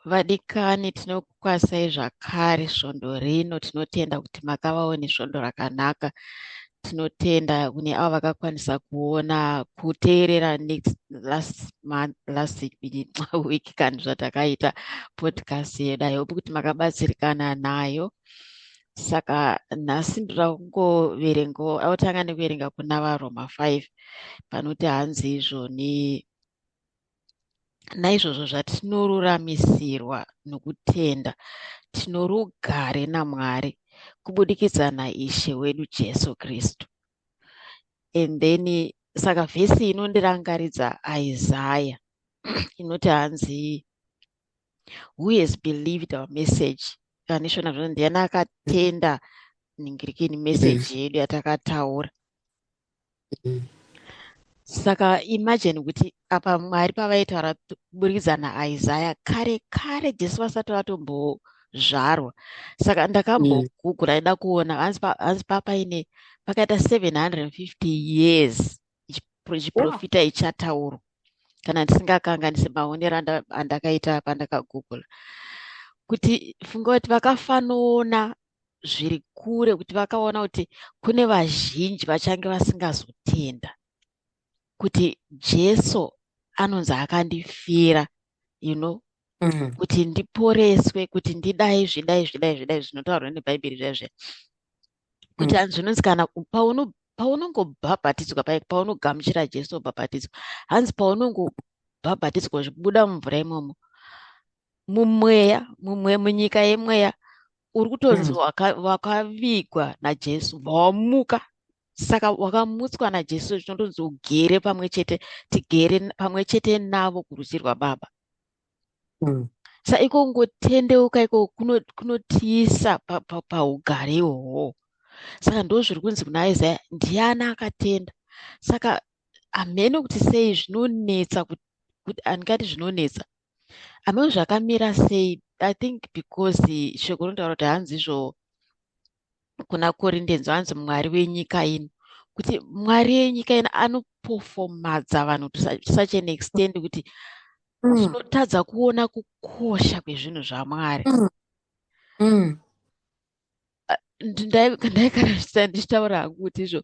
Vadikani, tinokukwazisai zvakare svondo rino. Tinotenda kuti makavawo nesvondo rakanaka. Tinotenda kune avo vakakwanisa kuona kuteerera next last month, last week kana zvatakaita podcast yedu. I hope kuti makabatsirikana nayo. Saka nhasi ndoda kungoverengawo, autanga nekuverenga kuna vaRoma 5 panoti hanzi izvoni: "Naizvozvo zvatinoruramisirwa nokutenda, tinorugare naMwari kubudikidza naIshe wedu Jesu Kristu." And then saka vhesi inondirangaridza Isaiah inoti hanzi, "Who has believed our message?" Kana neshona zvino, "Ndiani akatenda ningirikini message yedu yatakataura?" Saka imagine kuti apa Mwari pavaitaura kuburikidza naIsaya kare kare, Jesu vasati vatombozvarwa. Saka ndakambogugura ida kuona, hanzi papaine pakaita 750 years chiprofita ichataurwa, kana ndisingakanganisi maonero andakaita pandakagugula. Kuti funga kuti vakafanoona zviri kure, kuti vakaona kuti kune vazhinji vachange vasingazotenda kuti Jesu anonzi akandifira kuti ndiporeswe, kuti ndidai, zvidai, zvidai, zvidai zvinotaurwa nebhaibheri zviya zviya, kuti hanzi zvinonzi kana paunongobhabhatidzwa, paunogamuchira Jesu wobhabhatidzwa, hanzi paunongobhabhatidzwa zvibuda mumvura imomo, mumweya, mumwe munyika yemweya uri kutonzi wakavigwa naJesu, wamuka. Saka wakamutswa naJesu, zvinotonzi ugere pamwe chete, tigere pamwe chete navo kurudyi rwaBaba. Saka iko kungotendeuka ikoko kunotiisa paugare ihwohwo. Saka ndo zviri kunzi kuna Isaya, "Ndiani akatenda?" Saka hamene kuti sei zvinonetsa, kuti handingati zvinonetsa, hamene zvakamira sei. I think because shoko rinotaura kuti hanzi izvo kuna Corinthians, hanzi Mwari wenyika ino, kuti Mwari wenyika ino anopofomadza vanhu to such an extent kuti tinotadza kuona kukosha kwezvinhu zvaMwari. Ndaigara ndichitaura hangu kuti izvo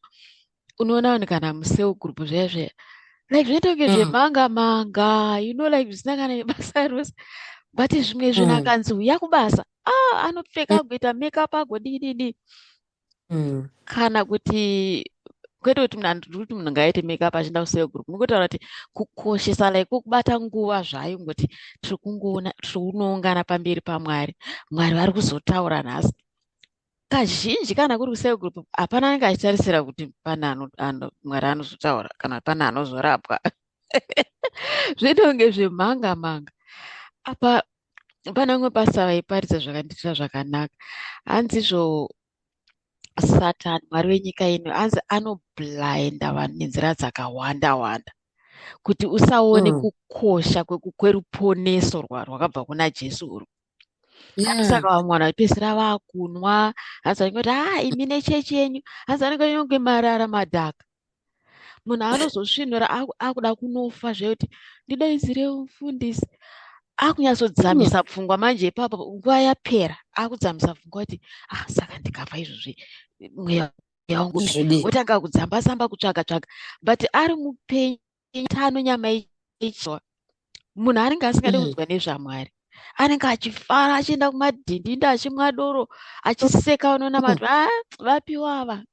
unoona vanhu kana mucell group zviya zviya, like zvinoita kunge zvemanga manga, like zvisina kana nebasa rose, but zvimwe zvinhu akanzi uya kubasa, ah, anopfeka, agoita makeup, agodii. Kana kuti kwete kuti munhu, handiri kuti munhu ngaaite makeup achienda kucell group, ndingotaura kuti kukoshesa, like kukubata nguva zvayo, ngoti tiri kungoona, tiri kunoungana pamberi paMwari, Mwari vari kuzotaura nhasi. Kazhinji kana kuri kucell group, hapana anenge achitarisira kuti pane Mwari anozotaura kana pane anozorapwa. Zvinoita kunge zvemhanga manga. Apa pane vamwe pasta vaiparidza zvakandiitira zvakanaka. Hanzi izvo Satani, mwari wenyika ino, hanzi anoblinda vanhu nenzira dzakawanda wanda kuti usaone kukosha kweruponeso rwakabva kuna Jesu urwu. Saka vamwe vanhu vachipedzisira vakunwa. Hanzi vanenge kuti, "Ah, imi nechechi yenyu." Hanzi anenge kunge marara, madhaka. Munhu anozosvinura akuda kunofa zvekuti, "Ndidaidzire mufundisi." Akunyatsodzamisa pfungwa manje ipapo, nguva yapera, akudzamisa pfungwa kuti, "Ah, saka ndikafa izvozvi, mweya wangu?" Zvodii? Wotanga kudzamba zamba, kutsvaga tsvaga, but ari mupenyu tano, nyama ichiwa, munhu anenge asingadi kunzwa nezvaMwari, anenge achifara, achienda kumadhindindi, achimwa doro, achiseka. Unoona vanhu, "Ah, vapiwa ava."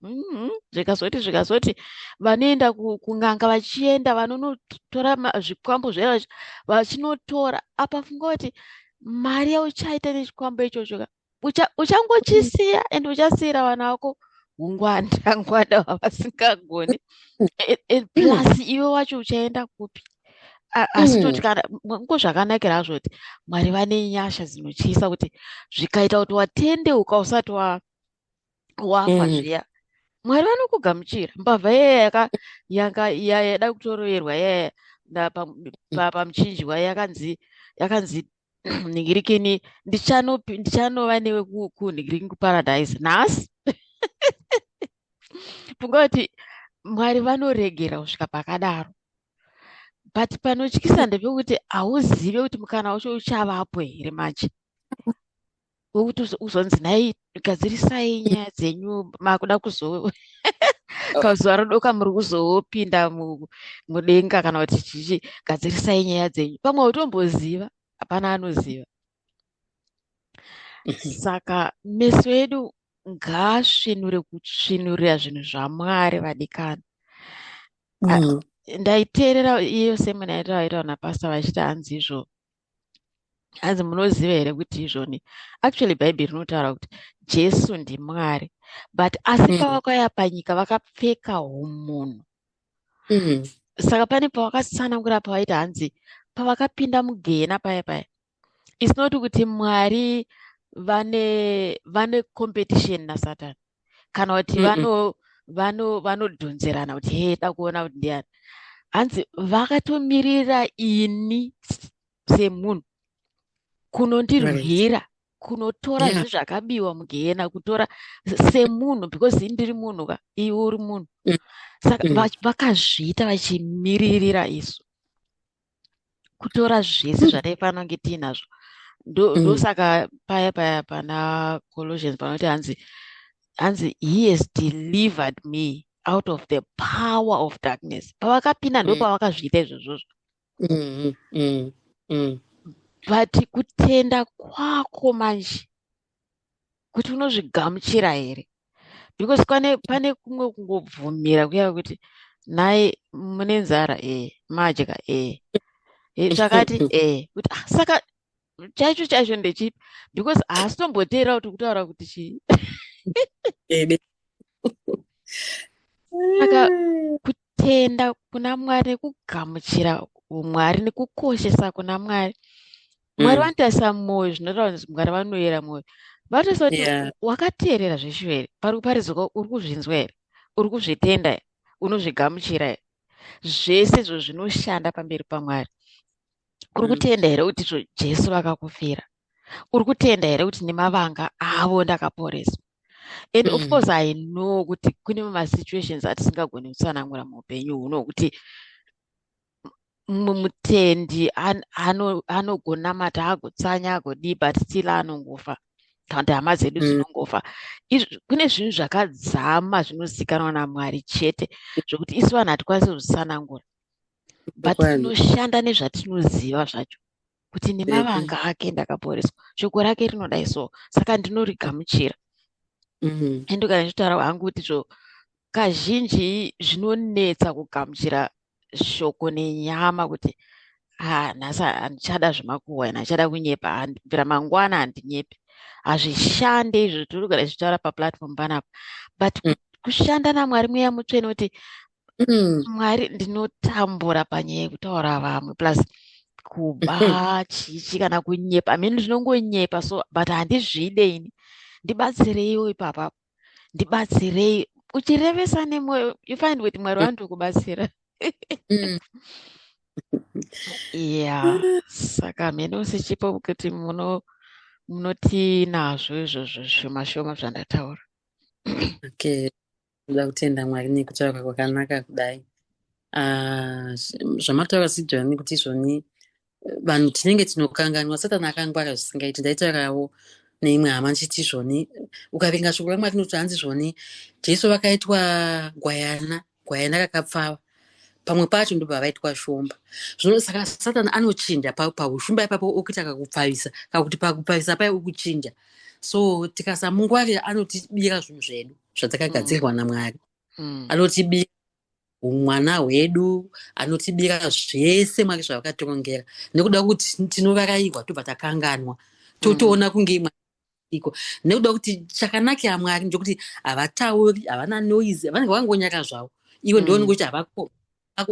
Zvikazoti zvikazoti vanoenda kun'anga, vachienda vanonotora zvikwambo zviya, vachinotora. Apa funga kuti mari yauchaita nechikwambo ichocho ka, uchangochisiya and uchasiyira vana vako ungwanda ngwanda hwavasingagoni. Plus iwe wacho uchaenda kupi? Asi toti kana ngo zvakanakira hazvo kuti Mwari vane nyasha dzinotyisa, kuti zvikaita kuti watendeuka usati wafa zviya, Mwari vanokugamuchira. Mbavha iyaya yanga yaida kutoroverwa iyaya pamuchinjwa, yakanzi nhingirikini, "Ndichanova newe kunhingirikini, kuparadise nhasi." Funga kuti Mwari vanoregera kusvika pakadaro. But panotyisa ndepekuti hauzive kuti mukana wacho uchavapo here manje wekuti uzonzi nhai, gadzirisai nyaya dzenyu, makuda kuzo kazuva rodoka, muri kuzopinda mudenga kana kuti chichi, gadzirisai nyaya dzenyu. Pamwe hautomboziva, hapana anoziva. Saka meso edu ngaasvinure kusvinurira zvinhu zvaMwari, vadikani. Ndaiteerera iyo sermon yaitaura napastor vachiti hanzi izvo, hanzi munoziva here kuti izvoni actually Bhaibheri rinotaura kuti Jesu ndiMwari, but asi pavakauya panyika vakapfeka umunhu. Saka pane pavakatsanangura pavaita hanzi pavakapinda mugehena paya paya, it's not kuti Mwari vane competition naSatani kana kuti vanodhonzerana kuti he, da kuona kuti ndiani. Hanzi vakatomirira ini semunhu kunondirwira, kunotora zvinhu zvakabiwa mugehena, kutora semunhu, because ini ndiri munhu ka, iwe uri munhu. Saka vakazviita vachimiririra isu kutora zvese zvataifanira kunge tiinazvo. Ndosaka paya paya pana Colossians panoti hanzi "He has delivered me out of the power of darkness." Pavakapinda ndo pavakazviita izvozvozvo. But kutenda kwako manje kuti unozvigamuchira here, because pane kumwe kungobvumira kuya kuti nhai, mune nzara e, madya e, zvakati e, kuti ah, saka chaicho chaicho ndechipi? Because haasi tomboteera kuti kutaura kuti chii. Saka kutenda kuna Mwari nekugamuchira umwari nekukoshesa kuna Mwari, Mwari vanotarisa mwoyo. Zvinotaura kuti Mwari vanoyera mwoyo, vanotarisa kuti wakateerera zveshuwa here, pari kuparidzwa uri kuzvinzwa here, uri kuzvitenda here, unozvigamuchira here? Zvese izvo zvinoshanda pamberi paMwari. Uri kutenda here kuti izvo Jesu vakakufira? Uri kutenda here kuti nemavanga avo ndakaporeswa? And of course I know kuti kune masituations atisingagoni kutsanangura muupenyu huno, kuti mumwe mutendi anogonamata, agotsanya, agodii, but still anongofa, kana kuti hama dzedu dzinongofa. Kune zvinhu zvakadzama zvinozikanwa naMwari chete, zvokuti isu vanhu hatikwanisi kuzvitsanangura, but tinoshanda nezvatinoziva zvacho kuti nemavanga ake ndakaporeswa, shoko rake rinodai, so saka ndinorigamuchira. Ende kana ndichitaura hangu kuti zvo kazhinji zvinonetsa kugamuchira shoko nenyama, kuti ha, nhasi handichada zvemakuhwa, handichada kunyepa, bvira mangwana handinyepi. Hazvishande izvo, tiri kugara tichitaura paplatform panapa, but kushanda naMwari Mweya Mutsvene kuti Mwari, ndinotambura panyaya yekutaura vamwe, plus kuba, chichi, kana kunyepa hamene ndinongonyepa, so but handizvide ini, ndibatsireiwo ipapapo, ndibatsirei. Uchirevesa nemwoyo, you find kuti Mwari vanotokubatsira. Yeah, saka mheno sechipo kuti munotinazvo izvozvo zvishoma shoma zvandataura. Okay, ndoda kutenda Mwari nekutaura kwakanaka kudai. Ah, zvamataura sidhoni kuti izvoni vanhu tinenge tinokanganwa, Satani akangwara zvisingaiti. Ndaitaurawo neimwe hama ndichiti izvoni ukaverenga shoko raMwari rinoti hanzi zvoni Jesu vakaitwa gwayana, gwayana rakapfava, pamwe pacho ndobva vaitwa shumba. Zvino saka Satani anochinja paushumba ipapo, okuita kakupfavisa, kakuti pakupfavisa pai okuchinja. So tikasamungwarira anotibira zvinhu zvedu zvatakagadzirwa naMwari. Anotibira umwana hwedu, anotibira zvese Mwari zvavakatirongera, nekuda kuti tinovarairwa, tobva takanganwa, totoona kunge imwe iko, nekuda kuti chakanakira Mwari ndekuti havatauri, havana noise, vanenge vakangonyara zvavo. Iwe ndoonenge kuti havako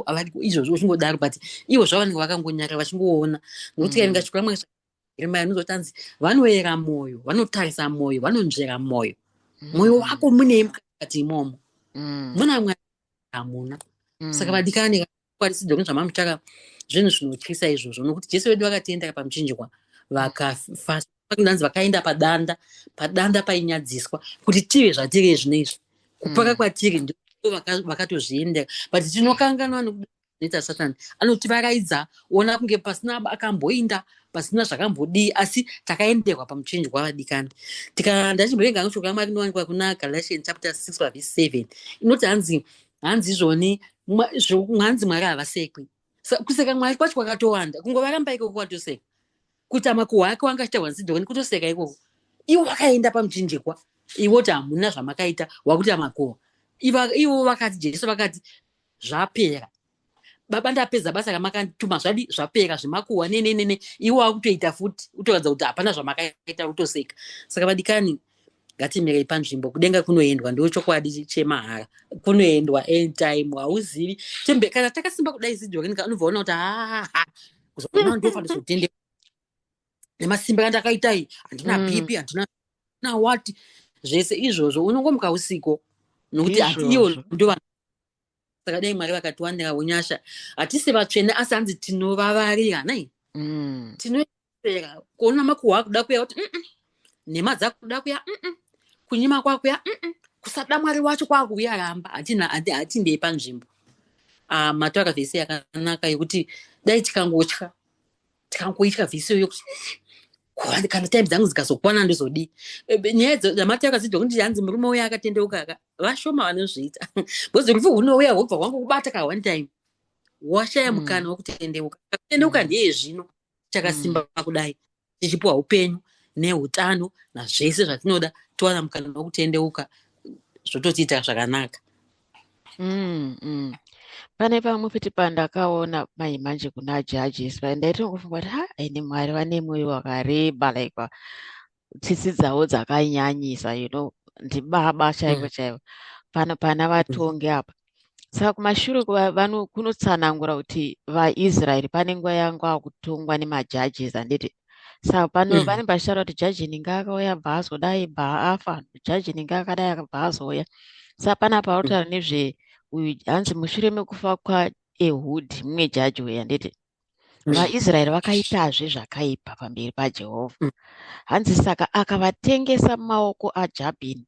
avariko izvozvo uchingodaro, but ivo zvavo vanenge vakangonyara vachingoona, nokuti kaverenga shoko raMwari Jeremia rinozoti hanzi vanoyera mwoyo, vanotarisa mwoyo, vanonzvera mwoyo. Mwoyo wako munei mukati imomo? Muna Mwari hamuna? Saka vadikani, kwanisi dzokuti zvamamutsvaka zvinhu zvinotyisa izvozvo, nokuti Jesu vedu vakatiendera pamuchinjikwa, vakafa, hanzi vakaenda padanda, padanda painyadziswa kuti tive zvatiri zvino izvi, kupaka kwatiri ndo vakatozviendera, but tinokanganwa. Zvinoita Satani, anotivaraidza ona kunge pasina akamboinda, pasina zvakambodii, asi takaenderwa pamuchinjikwa, vadikani. Ndachimbovenga hangu shoko raMwari rinowanikwa kuna Galatians chapter 6 pavhesi 7, inoti hanzi izvoni, hanzi Mwari havasekwi. Kuseka Mwari kwacho kwakatowanda. Kungovaramba ikoko kwatoseka. Kuita makuhwa ake wanga achitaurwa nsidhoni, kutoseka ikoko. Iwo wakaenda pamuchinjikwa, iwoti hamuna zvamakaita, wakuita makuhwa. Ivo vakati, Jesu vakati, "Zvapera, Baba, ndapedza basa ramakandituma." Zvadi zvapera zvemakuhwa nenenene, iwo wakutoita futi, utoratidza kuti hapana zvamakaita, utoseka. Saka vadikani, ngatimirei panzvimbo. Kudenga kunoendwa, ndo chokwadi chemahara. Kunoendwa anytime, hauzivi tembe. Kana takasimba kudai, sidhorenika, unobva ona kuti haha, kuzoona ndofa, ndizotende nemasimba andakaitai, handina BP, handina na wati, zvese izvozvo, unongomuka usiko nokuti hati iwo Ndizvozvo. Ndo saka dai Mwari vakatiwanirawo nyasha. Hatisi vatsvene, asi hanzi tinovavarira nai. Tinoera kuona makuhwa akuda kuya kuti nhema dzakuda kuya, kunyima kwakuya, kusada Mwari wacho kwakuuya, ramba. Hatina, hatindei panzvimbo. Ah, mataura vhesi yakanaka yekuti dai tikangotya, tikangoitya vhesi iyoyo kuti kana time dzangu dzikazokwana ndozodii. Nyaya dzamataura dzidzo kuti hanzi murume uya akatendeuka aka, vashoma vanozviita, because rufu hunouya hwobva hwangokubata ka one time, washaya mukana wekutendeuka. Kutendeuka ndeye zvino chakasimba kudai, tichipiwa upenyu neutano nazvese zvatinoda, towana mukana wekutendeuka, zvototiita zvakanaka. Pane pamwe futi pandakaona mai manje kuna Judges, ndaitongofunga kuti ha, ine Mwari vane mwoyo wakareba, like tsitsi dzavo dzakanyanyisa, ndibaba chaivo chaivo. Pano pana vatongi apa, saka kumashure kunotsanangura kuti vaIsraeri pane nguva yanga vakutongwa nemajudges, handiti? Saka pano pane pachitaura kuti jaji ninge akauya, bva azodai, bva afa, jaji ninge akadai, akabva azouya. Saka panapa varikutaura nezve uyu, hanzi mushure mekufa kwaEhudhi, mumwe jaji uyu, handiti? VaIsraeri vakaitazve zvakaipa pamberi paJehovha. Hanzi saka akavatengesa mumaoko aJabhini,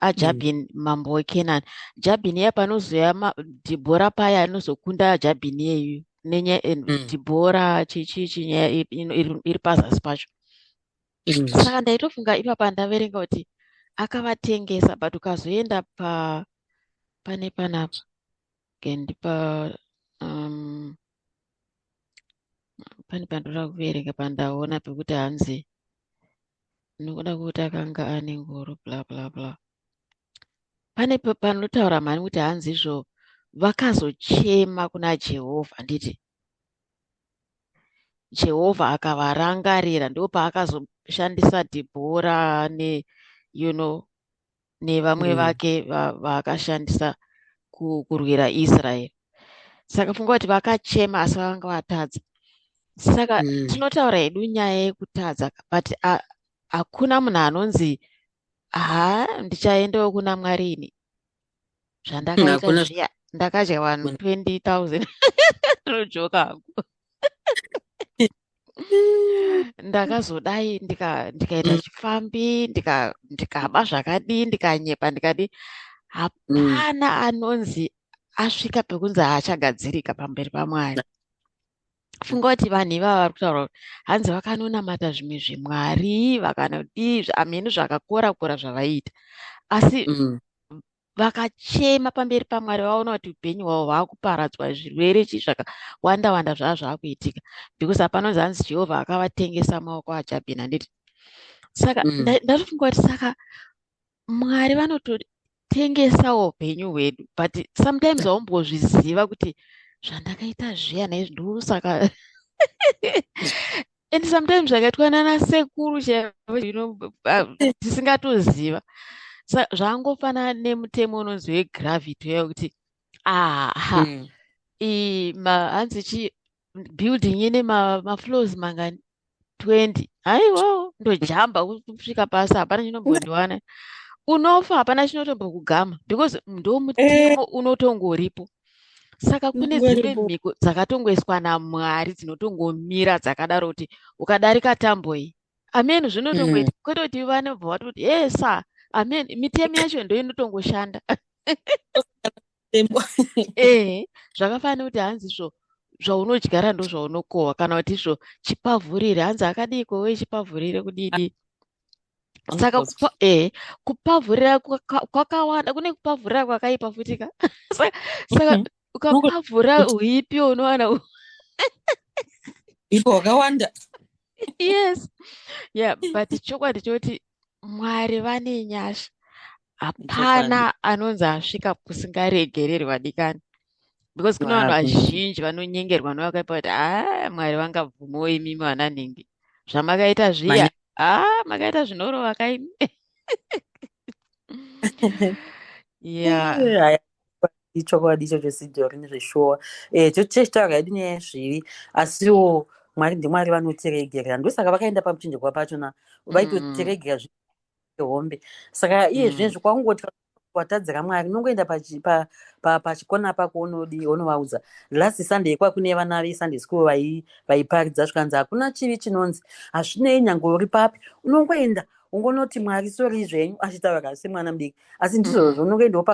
aJabhini mambo weKenani. Jabhini iya, panozoya Dhibhora paya, anozokunda Jabhini iyeyu nenyaya Dhibhora chichi nyaya iri pazasi pacho. Saka ndaitofunga ipapa ndaverenga kuti akavatengesa, but ukazoenda pa pane panapa gendipa pane pandoda kuverenga, pandaona pekuti hanzi nokuda kwekuti akanga ane ngoro, bla bla bla. Pane panotaura mhani kuti hanzi izvo vakazochema kuna Jehovha, handiti? Jehovha akavarangarira, ndopaakazoshandisa Dhibhora ne you know nevamwe vake vaakashandisa kurwira Israeri. Saka funga kuti vakachema, asi vakanga vatadza. Saka tinotaura hedu nyaya yekutadza, but hakuna munhu anonzi, "Ha, ndichaendawo kuna Mwari ini, zvandakaita Hakuna. zviya, ndakadya vanhu 20,000, ndinojoka hangu, ndakazodai, ndikaita chifambi, ndikaba zvakadii, ndikanyepa, ndikadii." Hapana anonzi asvika pekunzi haachagadzirika pamberi paMwari. Funga kuti vanhu ivava vari kutaura kuti hanzi vakanonamata zvimwe zvimwari, vakanodii, hameno zvakakora kora zvavaiita, asi vakachema pamberi paMwari, vaona kuti upenyu hwavo hwakuparadzwa, zvirwere, chii, zvakawanda wanda zvava zvaakuitika, because hapanonzi hanzi Jehovha akavatengesa maoko aJabhini, handiti? Saka ndatofunga kuti saka Mwari vanototengesawo upenyu hwedu, but sometimes haumbozviziva kuti zvandakaita zviya naizvi ndosaka, and sometimes zvakaitwa nanasekuru chaivo, tisingatoziva. Zvangofanana nemutemo unonzi wegravity uya wekuti aha, hanzi chi building ine mafloors mangani? 20. Haiwawo, ndojamba kusvika pasi, hapana chinombondiwana. Unofa, hapana chinotombokugama, because ndo mutemo unotongoripo. Saka kune dzimwe Ungoripo. mhiko dzakatongoiswa naMwari, dzinotongomira dzakadaro, kuti ukadarika tambo iyi, amen, zvinotongoita. Kwete kuti vanobva vatoti, "Esa, amen." Mitemo yacho ndo inotongoshanda. Tembo. Ehe, zvakafanana nekuti hanzi izvo zvaunodyara ndozvaunokohwa, kana kuti izvo chipavhurire, hanzi akadii kowe chipavhurire kudidi. Saka kupavhurira kwakawanda, kune kupavhurira kwakaipa futi ka. Saka ukapavhura huipi unowana Ipo hwakawanda. Yes, yeah, but chokwadi choti Mwari vane nyasha. Hapana anonzi asvika kusingaregereri, vadikani, because kune vanhu vazhinji vanonyengerwa nevakaipa kuti, "Haa, Mwari vangabvumawo imimi vana nhingi zvamakaita zviya? Haa, makaita zvinorova kaimi." Yeah. Ichokwadi ichocho, Sidhori, nezveshuwa. Chechitaura hedu nyaya yezvivi, asiwo Mwari ndiMwari, vanotiregerera. Ndosaka vakaenda pamuchinjikwa pachona, vaitotiregera zvihombe. Saka iye zvinezvi kwangoti watadzira Mwari, unongoenda pachikona pako, unodi unovaudza. Last Sunday kwa kune vana veSunday school vaiparidza, zvikanzi hakuna chivi chinonzi hazvinei nyange uri papi, unongoenda ungonoti, "Mwari, sorry zvenyu," achitaura semwana mudiki, asi ndizvozvo. Unongoendawo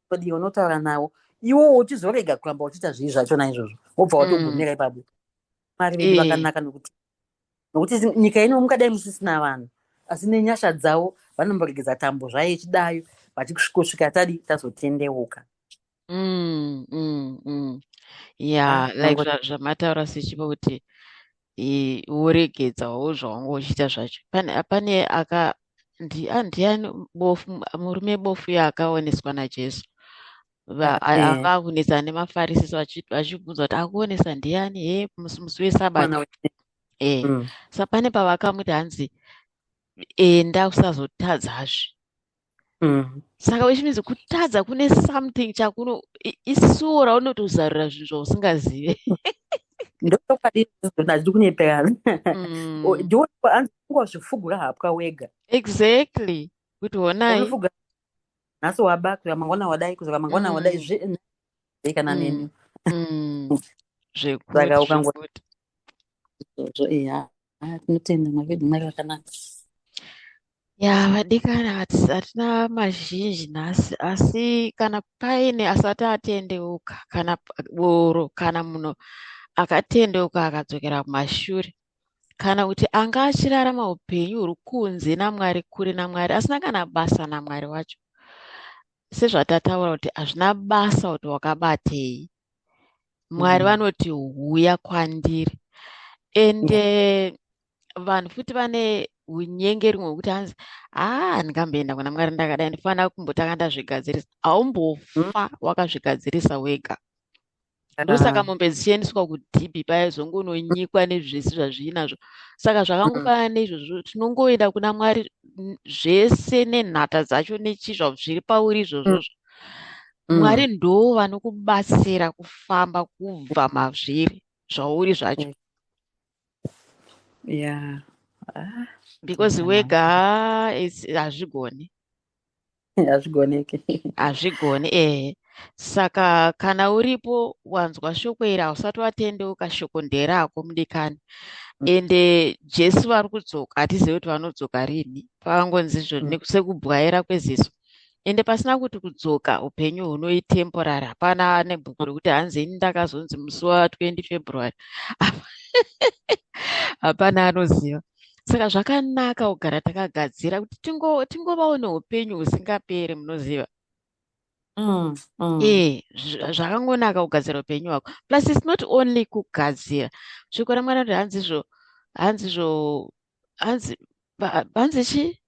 padi unotaura navo iwowo, uchizorega kuramba uchiita zvivi zvachona izvozvo, wobva watogumira ipapo. Mwari vedu vakanaka, nokuti nyika ino mungadai musisina vanhu, asi nenyasha dzavo vanomboregedza tambo zvayo ichidayo, vachisvikosvika tadi tazotendeuka. Yeah, like zvamataura sechipo kuti woregedzawo zvawanga uchiita zvacho. Pane aka ndiani bofu, murume bofu akaoneswa naJesu, anga akunetsa nemaFarisi, vachibvunza kuti akuonesa ndiani, he musi weSabata. Saka pane pavakamuti hanzi, "Enda, usazotadzazve." Saka which means kutadza kune something chakuno isuo raunotozarura zvinhu zvausingazive. Ndochokwadi, hazvidi kunyeperana. Ndiwozvifugura hapwa wega. Exactly, kuti honai. Unofuga nhasi waba, kuzoka mangwana wadai, kuzoka mangwana wadai, kana neni. Zvekuti Saka izvozvo, iya, tinotenda Mwari vedu, Mwari vakanaka. Ya, vadikana, hatina mazhinji nhasi, asi kana paine asati atendeuka, kana boro, kana munhu akatendeuka akadzokera kumashure, kana kuti anga achirarama upenyu huri kunze naMwari, kure naMwari, asina kana basa naMwari wacho, sezvatataura kuti hazvina basa kuti wakabatei, Mwari vanoti, "Huya kwandiri." Ende vanhu futi vane unyengeri hwekuti hanzi, "Haa, handingamboenda kuna Mwari ndakadai, ndifanira kumbotanga ndazvigadzirisa." Haumbofa wakazvigadzirisa wega. Ndosaka mombe dzichiendeswa kudhibhi paya, zongononyikwa nezvese zvazviinazvo. Saka zvakangofanana neizvozvo, tinongoenda kuna Mwari zvese nenhata dzacho nechizva zviri pauri izvozvozvo. Mwari ndo vanokubatsira kufamba kubva mazviri zvauri zvacho. Because wega hazvigoni. Hazvigoneki. Hazvigoni, ehe. Saka kana uripo wanzwa shoko iri, hausati watendeuka, shoko nderako, mudikani. Ende Jesu vari kudzoka, hatizivi kuti vanodzoka rini. Pavangonzi izvo sekubwaira kweziso, ende pasina kuti kudzoka, upenyu huno itemporary. Hapana nebhuku rekuti hanzi ini ndakazonzi musi wa20 February. Hapana anoziva. Saka zvakanaka kugara takagadzira kuti tingovawo neupenyu husingaperi, munoziva. Zvakangonaka kugadzira upenyu hwako. Plus it's not only kugadzira, shoko raMwari roti hanzizvo, hanzizvo, hanzi hanzi chi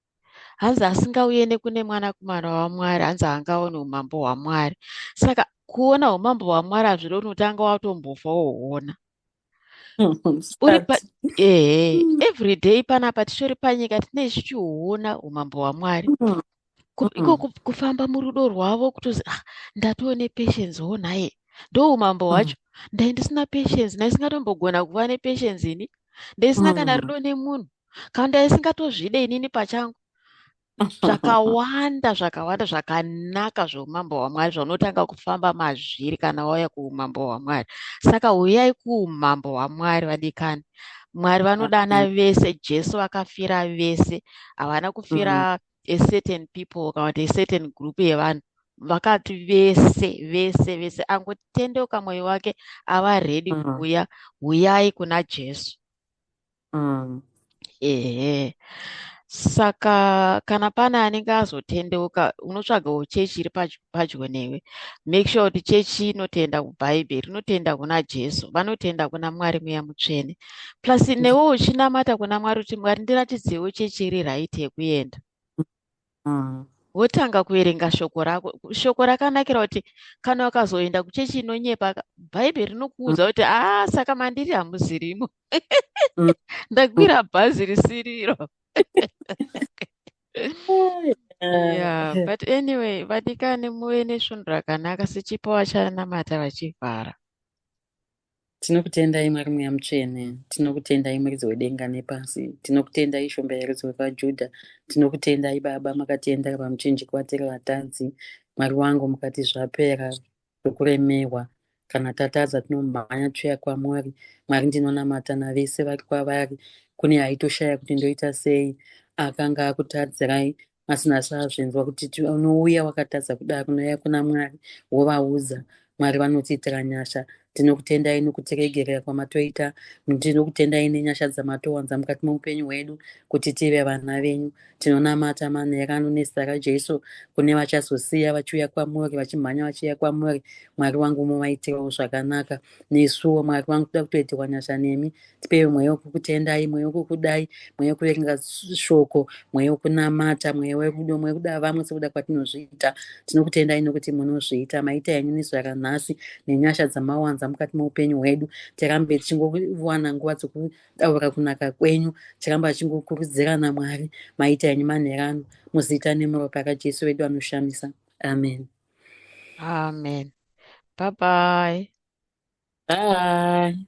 hanzi asingauye nekune Mwanakomana waMwari, hanzi haangaoni umambo hwaMwari. Saka kuona umambo hwaMwari hazvirevi unotanga watombofa wohuona. Uri pa ehe, everyday panapa tichori panyika, tine tichihuona umambo hwaMwari. Iko kufamba murudo rwavo, kutozi, "Ah, ndatoo nepatience wo nhaye, ndo umambo hwacho. Ndai ndisina patience, ndaisingatombogona kuva nepatience ini, ndaisina kana rudo nemunhu, kana ndaisingatozvide inini pachangu." Zvakawanda, zvakawanda zvakanaka zveumambo hwaMwari zvaunotanga kufamba mazviri kana wauya kuumambo hwaMwari. Saka uyai kuumambo hwaMwari, vadikani. Mwari vanodana vese. Jesu vakafira vese, havana kufira a certain people kana kuti a certain group yevanhu. Vakati vese vese vese angotendeuka mwoyo wake ava ready kuuya, huyai kuna Jesu. Ehe, saka kana pane anenge azotendeuka, unotsvagawo chechi iri padyo newe. Make sure kuti chechi inotenda kuBhaibheri, inotenda kuna Jesu, vanotenda kuna Mwari Mweya Mutsvene. Plus newe uchinamata kuna Mwari kuti, "Mwari, ndiratidzewo chechi iri right yekuenda." Wotanga kuverenga shoko rako. Shoko rakanakira kuti kana ukazoenda kuchechi inonyepa, Bhaibheri rinokuudza kuti, "Aa, saka mandiri hamuzirimo. Ndakwira bhazi risiriro." Yeah, but anyway, vadikani, muve nesvondo rakanaka. Sechipo vachanamata vachivhara. Tinokutendai, Mwari Mweya Mutsvene. Tinokutendai, muridzi wedenga nepasi. Tinokutendai, Shumba yerudzi rwekwaJudha. Tinokutendai, Baba, makatiendera pamuchinjikwa tiri vatadzi. Mwari wangu, mukati zvapera zvokuremerwa. Kana tatadza, tinomhanya tichiuya kwamuri. Mwari, ndinonamata navese vari kwavari. Kune aitoshaya kuti ndoita sei, akanga akutadzirai asi nhasi azvinzwa kuti unouya wakatadza kudaro, unouya kuna Mwari wovaudza. Mwari vanotiitira nyasha. Tinokutendai nokutiregerera kwamatoita. Tinokutendai nenyasha dzamatowanza mukati meupenyu hwedu kuti tive vana venyu. Tinonamata manheru nezita raJesu kune vachazosiya vachiuya kwamuri, vachimhanya vachiuya kwamuri. Mwari wangu, muvaitirewo zvakanaka. Nesuwo, Mwari wangu, toda kutoitirwa nyasha nemi. Tipei mweya wekukutendai, mweya wekukudai, mweya wekuverenga shoko, mweya wekunamata, mweya werudo, mweya wekuda vamwe sekuda kwatinozviita. Tinokutendai nokuti munozviita. Maita henyu nezuva ranhasi nenyasha dzamawanza mukati meupenyu hwedu. Tirambe tichingowana nguva dzokutaura kunaka kwenyu, tiramba tichingokurudzirana. Mwari, maita henyu manheru, muzita nemuropa raJesu wedu anoshamisa. Amen. Amen. Bye bye. Bye.